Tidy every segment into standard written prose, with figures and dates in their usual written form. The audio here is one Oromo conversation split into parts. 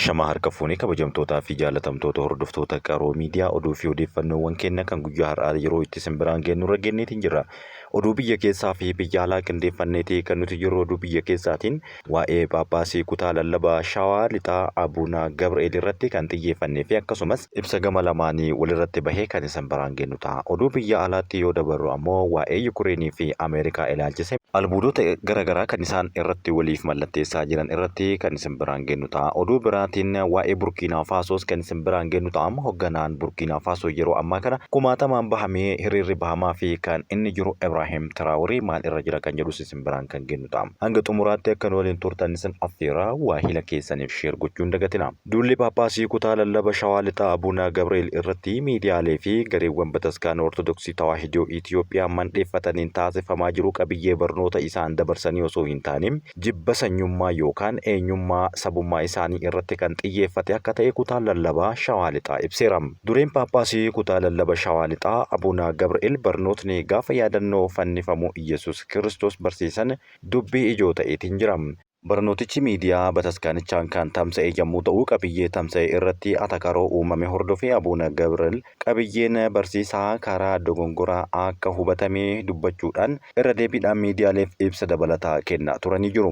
Ashamaa harka fuunee kabajamtootaa fi jaalatamtoota hordoftoota Qaroo Miidiyaa, oduu fi odeeffannoowwan keenya kan guyyaa har'aa yeroo itti isin biraan geenyu irra geenyeetiin jirra. Oduu biyya keessaa fi biyya alaa qindeeffanneetii kan nuti jirru. Oduu biyya keessaatiin waa'ee Phaaphaasii kutaa lallabaa Shawaa Lixaa Abuuna Gabri'eel irratti kan xiyyeeffannee fi akkasumas ibsa gama lamaanii walirratti bahee kan isin biraan geenyu ta'a. Oduu biyya alaatti yoo dabarru ammoo waa'ee Yukureenii fi Ameerikaa ilaalchise albuudota garagaraa kan isaan irratti waliif mallatteessaa jiran irratti kan isin biraan geennu ta'a. Oduu biraatiin waa'ee Burkiinaa Faasoos kan isin biraan geennu ta'a. Hogganaan Burkiinaa Faasoo yeroo ammaa kana kumaatamaan bahamee hiriirri bahamaa fi kan inni jiru Ibraahim Tiraawurii maal irra jira kan jedhus isin biraan kan geennu ta'a. Hanga xumuraatti akka nu waliin turtan isin affeera, waahila keessaniif share gochuu hin dagatina. Duulli Phaaphaasii kutaa lallaba Shawaa Lixaa Abuna Gabri'eel irratti miidiyaalee fi gareewwan Bataskaana Ortodoksii Tawaahidoo Itiyoophiyaa mandheeffataniin taasifamaa jiru qabiyyee barnoota isaan dabarsanii osoo hin taane jibba sanyummaa yookaan eenyummaa sabummaa isaanii irratti kan xiyyeeffate akka ta'e kutaan lallabaa Shawaa Lixaa ibseera. Dureen Phaaphaasii kutaa lallaba Shawaa Lixaa Abuna Gabri'eel barnootni gaafa yaadannoo fannifamuu Iyyasuus Kiristoos barsiisan dubbii ijoo ta'eetiin jira. Barnootichi miidiyaa bataskaanichaan kan tamsa'e yammuu ta'u, qabiyyee tamsa'e irratti atakaroo uumame hordofee Abuuna Gabrel qabiyyeen barsiisaa karaa dogongoraa akka hubatame dubbachuudhaan irra deebiidhaan miidiyaaleef ibsa dabalataa kennaa turanii jiru.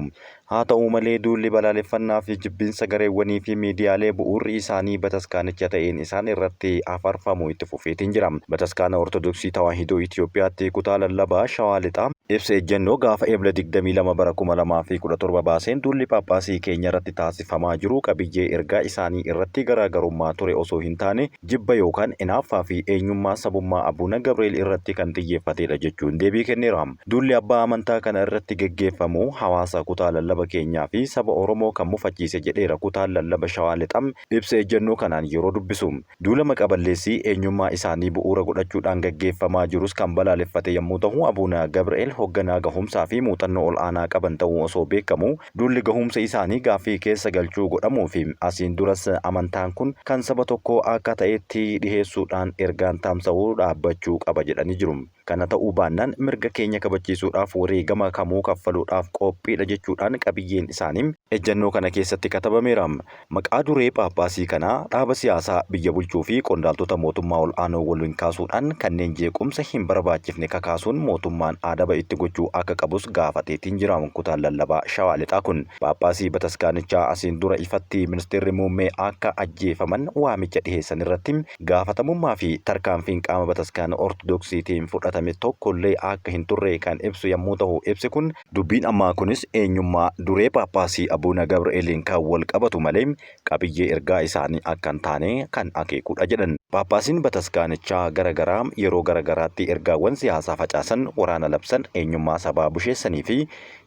Haata'u malee duulli balaaleffannaa fi jibbinsa gareewwanii fi miidiyaalee bu'uurri isaanii bataskaanicha ta'een isaan irratti afarfamu itti fufeetiin jira. Bataskaana Ortodoksii Tawaahidoo Itiyoophiyaatti kutaa lallabaa Shawaa Lixaa, Ibsa ejjennoo gaafa Ebla 22 bara 2017 baaseen duulli Phaaphaasii keenyarratti taasifamaa jiru qabiyyee ergaa isaanii irratti garaagarummaa ture osoo hin taane jibba yookaan inaaffaa fi eenyummaa sabummaa Abuna Gabri'eel irratti kan xiyyeeffateedha jechuun deebii kenneera. Duulli abbaa amantaa kana irratti geggeeffamu hawaasa kutaa lallaba keenyaa fi saba Oromoo kan mufachiise jedheera kutaan lallaba Shawaa Lixaa ibsa ejjennoo kanaan yeroo dubbisu. Duula maqaballeessii eenyummaa isaanii bu'uura godhachuudhaan gaggeeffamaa jirus kan balaaleffate yommuu tahu, Abuuna Gabri'eel hogganaa gahumsaa fi muuxannoo ol'aanaa qaban ta'uu osoo beekamuu, duulli gahuumsa isaanii gaaffii keessa galchuu godhamuu fi asiin duras amantaan kun kan saba tokkoo akka ta'etti dhiheessuudhaan ergaan tamsa'u dhaabbachuu qaba jedhanii jiru. Kana ta'uu baannaan mirga keenya kabachiisuudhaaf wareegama kamuu kaffaluudhaaf qophiidha jechuudhaan qabiyyeen isaanii ejjannoo kana keessatti katabameera. Maqaa duree Phaaphaasii kanaa dhaaba siyaasaa biyya bulchuu fi qondaaltota mootummaa ol'aanoo waliin kaasuudhaan kanneen jeequmsa hin barbaachifne kakaasuun mootummaan adaba itti gochuu akka qabus gaafateetiin jira kutaan lallabaa Shawaa Lixaa kun. Phaaphaasii bataskaanichaa asiin dura ifatti ministeerri muummee akka ajjeefaman waamicha dhiheessan irratti gaafatamummaa fi tarkaanfiin qaama bataskaana Ortodoksiitiin fudhatame tokkollee akka hin turre kan ibsu yammuu tahu ibsi kun, dubbiin ammaa kunis eenyummaa duree Phaaphaasii Abuuna Gabri'eeliin kan wal qabatu malee qabiyyee ergaa isaanii akka hin taane kan akeekudha jedhan. Phaaphaasiin bataskaanichaa gara garaa yeroo gara garaatti ergaawwan siyaasaa facaasan, waraana labsan, eenyummaa sabaa busheessanii fi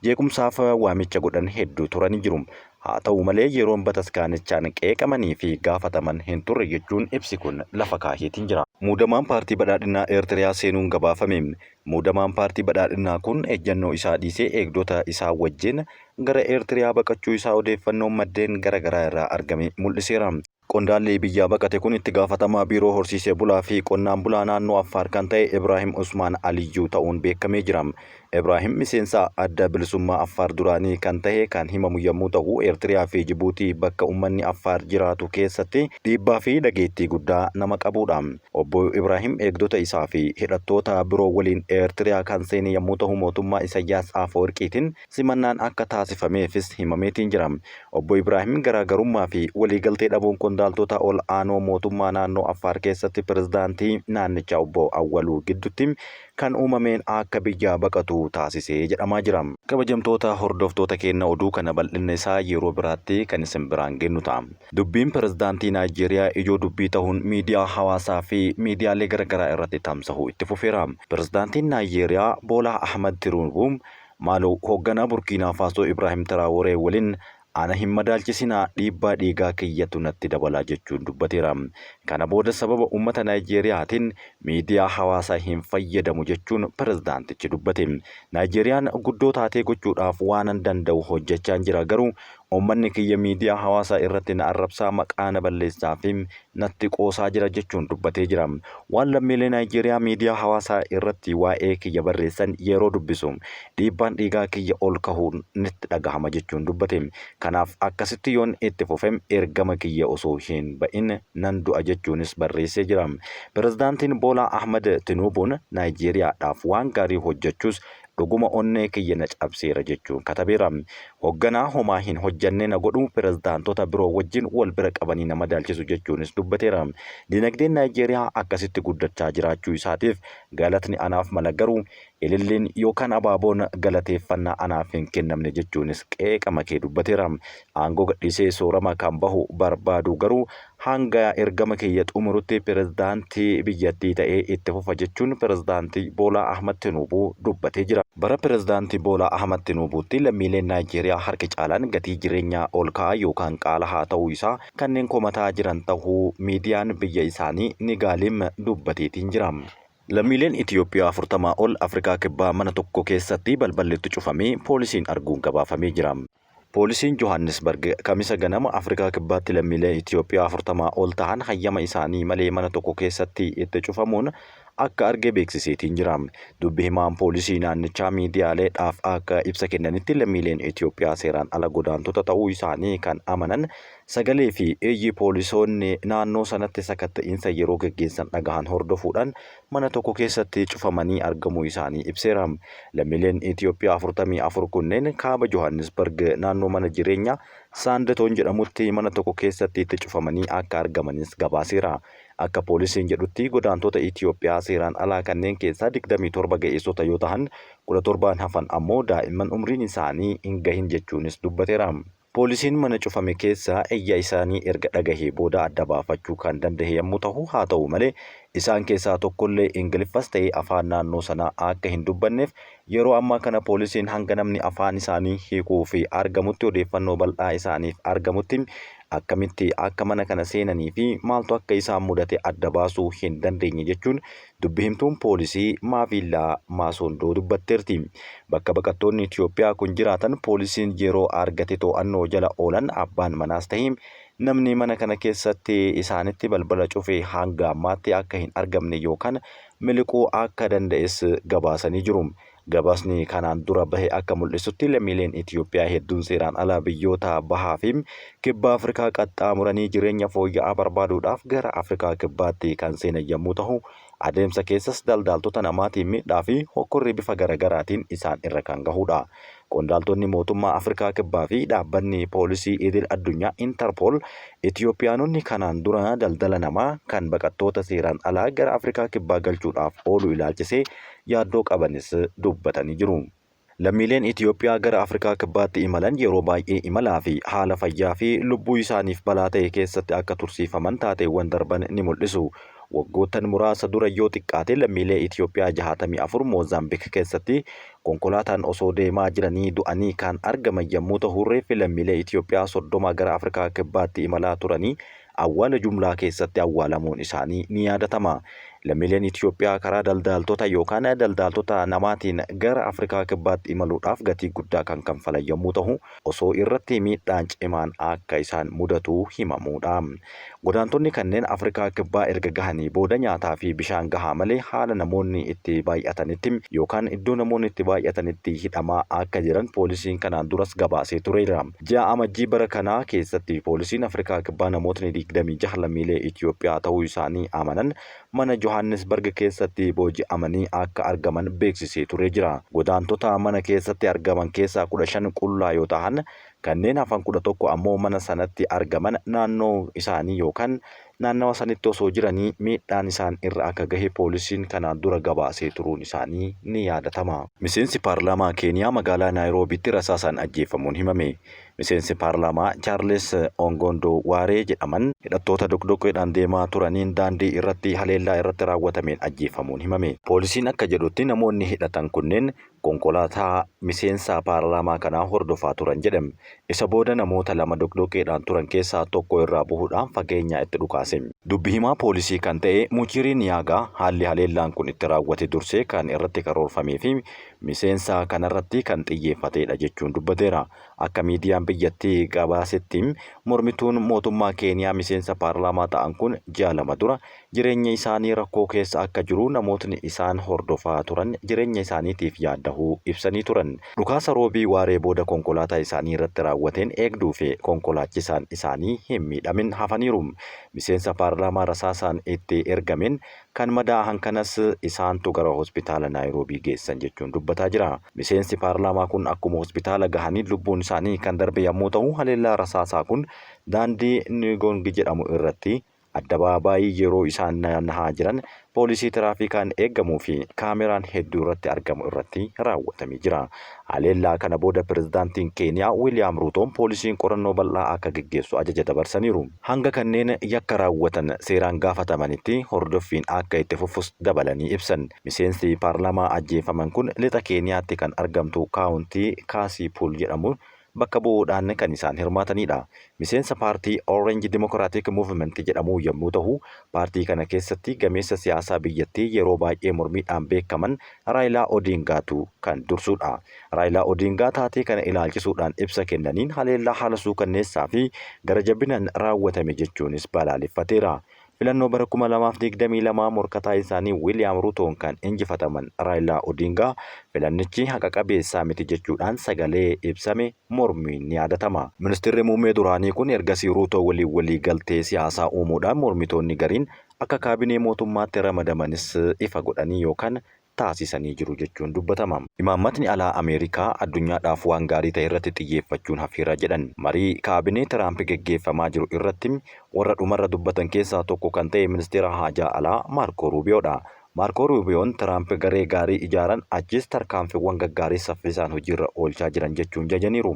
jeequmsaaf waamicha godhan hedduu turanii jiru. Haa ta'u malee yeroon bataskaanichaan qeeqamanii fi gaafataman hin turre jechuun ibsi kun lafa kaaheetiin jira. Muudamaan Paartii Badhaadhinaa Eertiriyaa seenuun gabaafame. Muudamaan Paartii Badhaadhinaa kun ejjannoo isaa dhiisee eegdota isaa wajjin gara Eertiriyaa baqachuu isaa odeeffannoon maddeen gara garaa irraa argame mul'iseera. Qondaalli biyyaa baqate kun itti gaafatamaa biiroo horsiisee bulaa fi qonnaan bulaa naannoo Affaar kan ta'e Ibraahim Usmaan Aliyyuu ta'uun beekamee jira. Ibraahim miseensa Adda Bilisummaa Affaar duraanii kan tahe kan himamu yommuu tahu, Eertiriyaa fi Jibuutii bakka ummanni Affaar jiraatu keessatti dhiibbaa fi dhageettii guddaa nama qabuudha. Obbo Ibraahim eegdota isaa fi hidhattoota biroo waliin Eertiriyaa kan seene yommuu tahu, mootummaa Isayyaas Afawarqiitiin simannaan akka taasifameefis himameetiin jira. Obbo Ibraahim garaagarummaa fi waliigaltee dhabuun qondaaltota ol aanoo mootummaa naannoo Affaar keessatti pirezidaantii naannichaa obbo Awwaluu giddutti kan uumameen akka biyyaa baqatu taasisee jedhamaa jira. Kabajamtoota hordoftoota keenna, oduu kana bal'inna isaa yeroo biraatti kan isin biraan geennu ta'a. Dubbiin pirezidaantii Naayijeeriyaa ijoo dubbii tahuun miidiyaa hawaasaa fi miidiyaalee garagaraa irratti tamsahuu itti fufeera. Pirezidaantiin Naayijeeriyaa Boolaa Ahmad Tinuubuu Maaloo hoogganaa Burkiinaa Faasoo Ibraahim Taraaworee waliin ana hin madaalchisinaa, dhiibbaa dhiigaa kiyyatu natti dabalaa jechuun dubbateera. Kana booda sababa uummata Naayijeeriyaatiin miidiyaa hawaasaa hin fayyadamu jechuun pirezidaantichi dubbate. Naayijeeriyaan guddoo taatee gochuudhaaf waanan danda'u hojjechaan jira, garuu Uummanni kiyya miidiyaa hawaasaa irratti na arrabsaa, maqaa na balleessaa fi natti qoosaa jira jechuun dubbatee jira. Waan lammiilee Naayijeeriyaa miidiyaa hawaasaa irratti waa'ee kiyya barreessan yeroo dubbisu dhiibbaan dhiigaa kiyya ol kahuun nitti dhagahama jechuun dubbate. Kanaaf akkasitti yoon itti fufe ergama kiyya osoo hin ba'in nan du'a jechuunis barreessee jira. Pirezidaantiin Boolaa Ahmad Tinuubuun Naayijeeriyaadhaaf waan gaarii hojjechuus dhuguma onnee kiyya na cabseera jechuun katabeera. Hogganaa homaa hin hojjanne na godhu, pirezidaantota biroo wajjin wal bira qabanii na madaalchisu jechuunis dubbateera. Dinagdeen Naayijeeriyaa akkasitti guddachaa jiraachuu isaatiif galatni anaaf mala garuu ililliin yookaan abaaboon galateeffannaa anaaf hin kennamne jechuunis qeeqa makee dubbateera. Aangoo gadhiisee soorama kan bahu barbaadu garuu hanga ergama kiyya xumurutti pirezidaantii biyyattii ta'ee itti fufa jechuun pirezidaantii Boolaa Ahmad Tinuubuu dubbatee jira. Bara pirezidaantii Boolaa Ahmad Tinuubuutti lammiileen Naayijeeriyaa harki caalaan gatii jireenyaa ol ka'aa yookaan qaalahaa ta'uu isaa kanneen komataa jiran ta'uu miidiyaan biyya isaanii Nigaalim dubbateetiin jira. Lammiileen Itiyoophiyaa 40 ol Afrikaa Kibbaa mana tokko keessatti balballi itti cufamee poolisiin arguun gabaafamee jira. Poolisiin Johaannisbarg Kamisa ganama Afrikaa Kibbaatti lammiilee Itiyoophiyaa 40 ol tahan hayyama isaanii malee mana tokko keessatti itti cufamuun akka arge beeksiseetiin jira. Dubbi himaan poolisii naannichaa miidiyaalee dhaaf akka ibsa kennanitti lammiileen Itiyoophiyaa seeraan ala godaantota ta'uu isaanii kan amanan sagalee fi iyyi poolisoonni naannoo sanatti sakatta'iinsa yeroo gaggeessan dhagahan hordofuudhaan mana tokko keessatti cufamanii argamuu isaanii ibseera. Lammiileen Itiyoophiyaa 44 kunneen kaaba Johaannisbarg naannoo mana jireenyaa Saandetoon jedhamutti mana tokko keessatti itti cufamanii akka argamanis gabaaseera. Akka poolisiin jedhutti godaantota Itiyoophiyaa seeraan alaa kanneen keessaa 27 ga'eessota yoo tahan 17n hafan ammoo daa'imman umriin isaanii hin gahin jechuunis dubbateera. Poolisiin mana cufame keessaa iyya isaanii erga dhagahee booda adda baafachuu kan dandahe yommuu tahu, haa ta'u malee isaan keessaa tokkollee Ingiliffas ta'e afaan naannoo sanaa akka hin dubbanneef yeroo ammaa kana poolisiin hanga namni afaan isaanii hiikuufi argamutti odeeffannoo bal'aa isaaniif argamutti akkamitti akka mana kana seenanii fi maaltu akka isaan mudate adda baasuu hin dandeenye jechuun Dubbi himtuun poolisii Maaviillaa Maasondoo dubbatteerti. Bakka baqattoonni Itiyoophiyaa kun jiraatan poolisiin yeroo argate to'annoo jala oolan abbaan manaas tahe namni mana kana keessatti isaanitti balbala cufe hanga ammaatti akka hin argamne yookaan miliquu akka danda'es gabaasanii jiru. Gabaasni kanaan dura bahe akka mul'isutti lammiileen Itiyoophiyaa hedduun seeraan ala biyyoota Bahaa fi Kibba Afrikaa qaxxaamuranii jireenya fooyya'aa barbaaduudhaaf gara Afrikaa Kibbaatti kan seenan yommuu tahu, adeemsa keessas daldaaltota namaatiin miidhaa fi hokkorri bifa garagaraatiin isaan irra kan gahuudha. Qondaaltonni mootummaa Afrikaa Kibbaa fi dhaabbanni poolisii idil addunyaa Interpol Itiyoophiyaanonni kanaan dura daldala namaa kan baqattoota seeraan alaa gara Afrikaa Kibbaa galchuudhaaf oolu ilaalchisee yaaddoo qabanis dubbatanii jiru. Lammiileen Itiyoophiyaa gara Afrikaa Kibbaatti imalan yeroo baay'ee imalaa fi haala fayyaa fi lubbuu isaaniif balaa ta'e keessatti akka tursiifaman taateewwan darban ni mul'isu. Waggoottan muraasa dura yoo xiqqaate lammiilee Itiyoophiyaa 64 Moozaambik keessatti konkolaataan osoo deemaa jiranii du'anii kan argaman yammuu tahu reeffi lammiilee Itiyoophiyaa 30 gara Afrikaa Kibbaatti imalaa turanii awwaala jumlaa keessatti awwaalamuun isaanii ni yaadatama. Lammiileen Itiyoophiyaa karaa daldaaltota yookaan daldaaltota namaatiin gara Afrikaa Kibbaatti imaluudhaaf gatii guddaa kan kanfalan yommuu tahu, osoo irratti miidhaan cimaan akka isaan mudatu himamuudha. Godaantonni kanneen Afrikaa Kibbaa erga gahanii booda nyaataa fi bishaan gahaa malee haala namoonni itti baay'atanitti yookaan iddoo namoonni itti baay'atanitti hidhamaa akka jiran poolisiin kanaan duras gabaasee tureera. Ji'a Amajjii bara kanaa keessatti poolisiin Afrikaa Kibbaa namootni 26 lammiilee Itiyoophiyaa ta'uu isaanii amanan mana Johaannisbarg keessatti booji'amanii akka argaman beeksisee turee jira. Godaantota mana keessatti argaman keessaa 15 qullaa yoo tahan, kanneen hafan 11 ammoo mana sanatti argaman naannoo isaanii yookaan naannawa sanitti osoo jiranii miidhaan isaan irra akka gahe poolisiin kanaan dura gabaasee turuun isaanii ni yaadatama. Miseensi Paarlaamaa Keeniyaa magaalaa Naayiroobiitti rasaasaan ajjeefamuun himame. Miseensi paarlaamaa Chaarles Ongondoo Waaree jedhaman hidhattoota doqdoqqeedhaan deemaa turaniin daandii irratti haleellaa irratti raawwatameen ajjeefamuun himame. Poolisiin akka jedhutti namoonni hidhatan kunneen konkolaataa miseensa paarlaamaa kanaa hordofaa turan jedhe. Isa booda namoota lama doqdoqqeedhaan turan keessaa tokko irraa buhuudhaan fageenyaa itti dhukaase. Dubbi himaa poolisii kan ta'e Muchirii Niyaagaa haalli haleellaan kun itti raawwate dursee kan irratti karoorfamee fi miseensa kanarratti kan xiyyeeffateedha jechuun dubbateera. Akka miidiyaan biyyattii gabaasetti mormituun mootummaa Keeniyaa miseensa paarlaamaa ta'an kun ji'a 2 dura jireenya isaanii rakkoo keessa akka jiru namootni isaan hordofaa turan jireenya isaaniitiif yaaddahuu ibsanii turan. Dhukaasa Roobii waaree booda konkolaataa isaanii irratti raawwateen eegduu fi konkolaachisaan isaanii hin miidhamin hafaniiru. Miseensa paarlaamaa rasaasaan itti ergameen kan madaahan kanas isaantu gara hospitaala Naayiroobii geessan jechuun dubbataa jira. Miseensi paarlaamaa kun akkuma hospitaala gahaniin lubbuun isaanii kan darbe yammuu tahu haleellaa rasaasaa kun daandii Ngong jedhamu irratti addabaabaayii yeroo isaan naannahaa jiran poolisii tiraafikaan eegamuu fi kaameraan hedduu irratti argamu irratti raawwatamee jira. Haleellaa kana booda pirezidaantiin Keeniyaa Wiiliyaam Ruutoon poolisiin qorannoo bal'aa akka geggeessu ajaja dabarsaniiru. Hanga kanneen yakka raawwatan seeraan gaafatamanitti hordoffiin akka itti fufus dabalanii ibsan. Miseensi paarlaamaa ajjeefaman kun lixa Keeniyaatti kan argamtu kaawuntii Kaasiipuul jedhamu bakka bu'uudhaan kan isaan hirmaataniidha. Miseensa paartii Orange Democratic Movement jedhamuu yommuu tahu, paartii kana keessatti gameessa siyaasaa biyyattii yeroo baay'ee mormiidhaan beekaman Raayilaa Odiingaatu kan dursuudha. Raayilaa Odiingaa taatee kana ilaalchisuudhaan ibsa kennaniin haleellaa haala suukanneessaa fi gara jabinaan raawwatame jechuunis balaaleffateera. Filannoo bara 2022 morkataa isaanii Wiiliyaam Ruutoon kan injifataman Raayilaa Odiingaa filannichi haqa qabeessaa miti jechuudhaan sagalee ibsame mormiin ni yaadatama. Ministirri muummee duraanii kun ergasii Ruutoo waliin walii galtee siyaasaa uumuudhaan mormitoonni gariin akka kaabinee mootummaatti ramadamanis ifa godhanii yookaan taasisanii jiru jechuun dubbatama. Imaammatni alaa Ameerikaa addunyaadhaaf waan gaarii ta'e irratti xiyyeeffachuun hafeera jedhan. Marii kaabinee Tiraamp geggeeffamaa jiru irratti warra dhumarra dubbatan keessaa tokko kan ta'e ministeera haajaa alaa Maarkoo Ruubiyoodha. Maarkoo Ruubiyoon Tiraamp garee gaarii ijaaran achis tarkaanfiiwwan gaggaarii saffisaan hojiirra oolchaa jiran jechuun jajaniiru.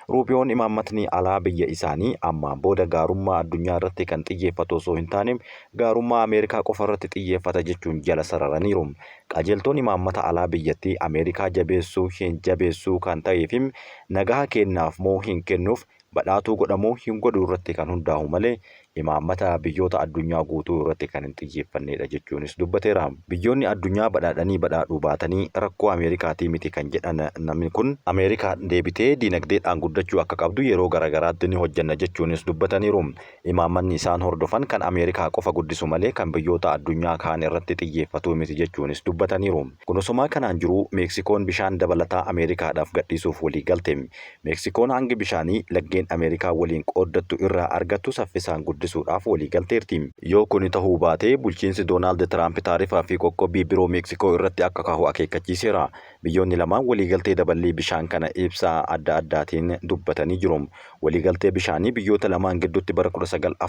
Ruubiyoon imaammatni alaa biyya isaanii ammaan booda gaarummaa addunyaa irratti kan xiyyeeffatu osoo hin taane gaarummaa Ameerikaa qofa irratti xiyyeeffata jechuun jala sararaniiru. Qajeeltoon imaammata alaa biyyattii Ameerikaa jabeessuu hin jabeessuu kan ta'ee fi nagaha kennaaf moo hin kennuuf, badhaatuu godha moo hin godhu irratti kan hundaahu malee imaammata biyyoota addunyaa guutuu irratti kan hin xiyyeeffanneedha jechuunis dubbateera. Biyyoonni addunyaa badhaadhanii badhaadhuu baatanii rakkoo Ameerikaatii miti kan jedhan namni kun, Ameerikaan deebitee diinagdeedhaan guddachuu akka qabdu yeroo garagaraatti ni hojjenna jechuunis dubbataniiru. Imaammanni isaan hordofan kan Ameerikaa qofa guddisu malee kan biyyoota addunyaa kaan irratti xiyyeeffatuu miti jechuunis dubbataniiru. Kun osomaa kanaan jiruu Meeksikoon bishaan dabalataa Ameerikaadhaaf gadhiisuuf waliigalte. Meeksikoon hangi bishaanii laggeen Ameerikaa waliin qooddattu irraa argattu saffisaan guddisuudhaaf waliigalteerti. Yoo kuni tahuu baate bulchiinsi Doonaald Tiraamp taarifaa fi qoqqobbii biroo Meeksikoo irratti akka kaahu akeekkachiiseera. Biyyoonni lamaan waliigaltee daballii bishaan kana ibsa adda addaatiin dubbatanii jiru. Waliigaltee bishaanii biyyoota lamaan gidduutti bara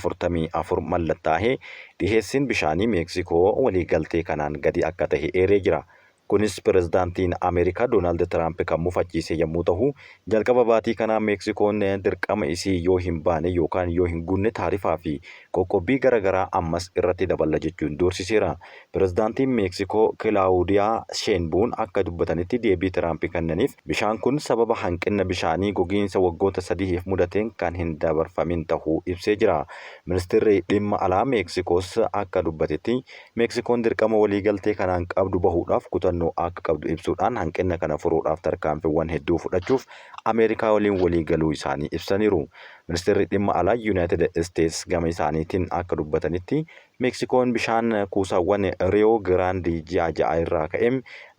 1944 mallattaahe dhiheessiin bishaanii Meeksikoo waliigaltee kanaan gadi akka tahe eeree jira. Kunis pirezidaantiin Ameerikaa Doonaald Tiraamp kan mufachiise yommuu tahu, jalqaba baatii kanaa Meeksikoon dirqama isii yoo hin baane yookaan yoo hin guunne taarifaa fi qoqqobbii gara garaa ammas irratti daballa jechuun doorsiseera. Pirezidaantiin Meeksikoo Kilaawudiyaa Sheenbuun akka dubbatanitti deebii Tiraamp kennaniif bishaan kun sababa hanqinna bishaanii gogiinsa waggoota sadihiif mudateen kan hin dabarfamin tahuu ibsee jira. Ministirri dhimma alaa Meeksikoos akka dubbatetti Meeksikoon dirqama waliigaltee kanaan qabdu bahuudhaaf kutannoo akka qabdu ibsuudhaan hanqinna kana furuudhaaf tarkaanfiiwwan hedduu fudhachuuf Ameerikaa waliin waliigaluu isaanii ibsaniiru. Ministirri dhimma alaa Yunaayitid Isteets gama isaaniitiin akka dubbatanitti Meeksikoon bishaan kuusaawwan Riyoo Giraandi ji'a 6 irraa ka'e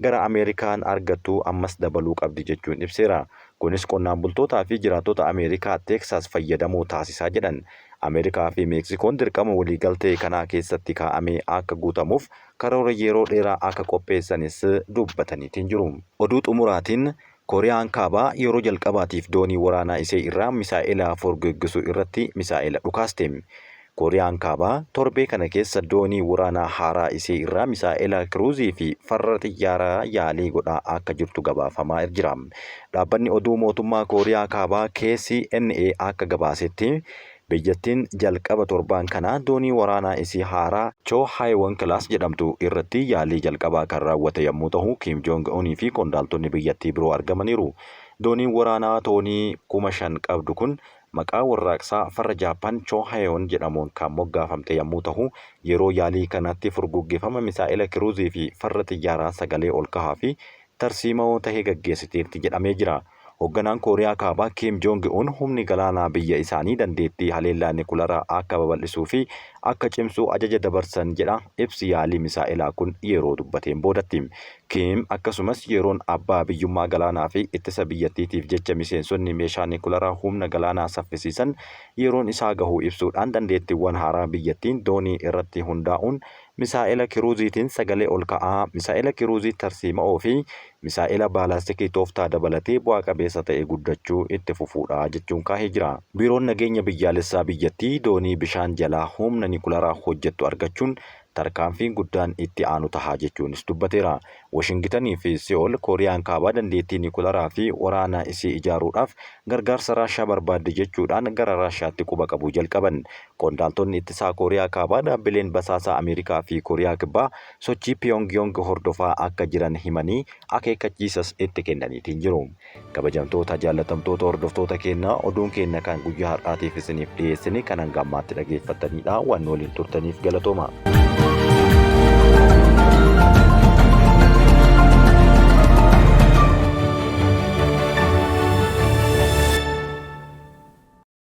gara Ameerikaan argattu ammas dabaluu qabdi jechuun ibseera. Kunis qonnaan bultootaa fi jiraattota Ameerikaa Teeksaas fayyadamoo taasisaa jedhan. Ameerikaa fi Meeksikoon dirqama waliigaltee kanaa keessatti kaa'ame akka guutamuuf karoora yeroo dheeraa akka qopheessanis dubbataniitiin jiru. Oduu xumuraatiin Kooriyaan Kaabaa yeroo jalqabaatiif doonii waraanaa isee irraa misaa'ela furguggisu irratti misaa'ela dhukaaste. Kooriyaan Kaabaa torbee kana keessa doonii waraanaa haaraa isee irraa misaa'ela kiruuzii fi farra xiyyaaraa yaalii godhaa akka jirtu gabaafamaa jira. Dhaabbanni oduu mootummaa Kooriyaa Kaabaa KCNA akka gabaasetti biyyattiin jalqaba torbaan kanaa doonii waraanaa isii haaraa Cho Hae-won Class jedhamtu irratti yaalii jalqabaa kan raawwate yommuu tahu Kim Jong Un fi qondaaltonni biyyattii biroo argamaniiru. Dooniin waraanaa toonii 5,000 qabdu kun maqaa warraaqsaa farra Jaappaan Cho Hae-won jedhamuun kan moggaafamte yommuu tahu yeroo yaalii kanatti furguggifama misaa'ela kiruuzii fi farra xiyyaaraa sagalee olkahaa fi tarsiimawoo tahe gaggeessiteerti jedhamee jira. Hogganaan Kooriyaa Kaabaa Kiim Joong Un humni galaanaa biyya isaanii dandeettii haleellaa nikularaa akka babal'isuu fi akka cimsu ajaja dabarsan jedha ibsi yaalii misaa'elaa kun yeroo dubbateen boodatti. Kiim akkasumas yeroon abbaa biyyummaa galaanaa fi ittisa biyyattiitiif jecha miseensonni meeshaa nikularaa humna galaanaa saffisiisan yeroon isaa gahuu ibsuudhaan dandeettiiwwan haaraa biyyattiin doonii irratti hundaa'uun misaa'ela kiruuziitiin sagalee ol ka'aa, misaa'ela kiruuzii tarsiima'oo fi misaa'ela baalaastikii tooftaa dabalatee bu'aa qabeessa ta'e guddachuu itti fufuudha jechuun kaahee jira. Biiroon Nageenya Biyyaalessaa biyyattii doonii bishaan jalaa humna nikularaa hojjettu argachuun tarkaanfiin guddaan itti aanu taha jechuunis dubbateera. Washingitanii fi Seoul Kooriyaan Kaabaa dandeettii nikularaa fi waraana isii ijaaruudhaaf gargaarsa Raashaa barbaaddi jechuudhaan gara Raashaatti quba qabuu jalqaban. Qondaaltonni ittisaa Kooriyaa Kaabaa dhaabbileen basaasaa Ameerikaa fi Kooriyaa Kibbaa sochii Piyoongiyoong hordofaa akka jiran himanii akeekkachiisas itti kennaniitiin jiru. Kabajamtoota jaallatamtoota hordoftoota keennaa oduun keenna kan guyyaa har'aatiif isiniif dhiyeessine kan hanga ammaatti dhageeffattanidha. Waan nu waliin turtaniif galatooma.